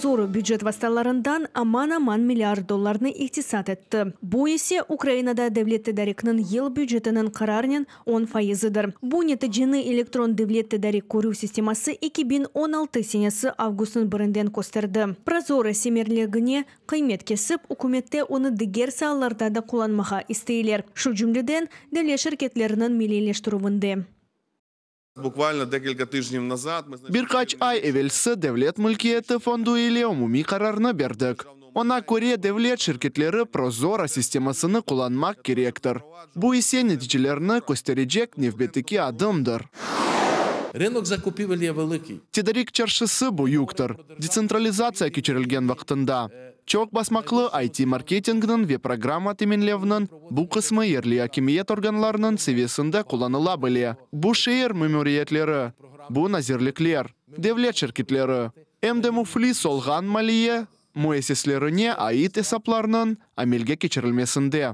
ProZorro bücet vastalarından aman-aman milliard dollarnı iqtisat etti. Bu ise, Ukrainada devlet tedarikniñ yıl bücetiniñ qararnen 10 fayızıdır. Bu neticeni elektron devlet tedarik körüv sisteması 2016 senesi avgustnıñ birinden kösterdi. ProZorro semerligine qıymet kesip, ükümette onı diger saalarda da qullanmağa isteyler, şu cümleden, devlet şirketleriniñ milliyleştirüvinde. Bukvalno dekilka tijniv nazad mı Bir qaç ay evelsi Devlet mülkiyeti fondu ile umumiy qararnı berdik. Oña köre, devlet şirketleri ProZorro sistemasını qullanmaq kerektir. Bu ise neticelerni kösterecek nevbetteki adımdır. Ринок закупівель є великий. Tedarik çarşısı büyüktir. Detsentralizatsiya keçirilgen vaqtında, çoq basmaqlı IT-marketingniñ ve programma teminlevniñ bu qısmı yerli akimiyet organlarınıñ seviyesinde qullanıla bile. Bu şeer memuriyetleri, bu nazirlikler, devlet şirketleri, em de müflis olğan maliye müessiselerine ait esaplarnıñ amelge keçirilmesinde.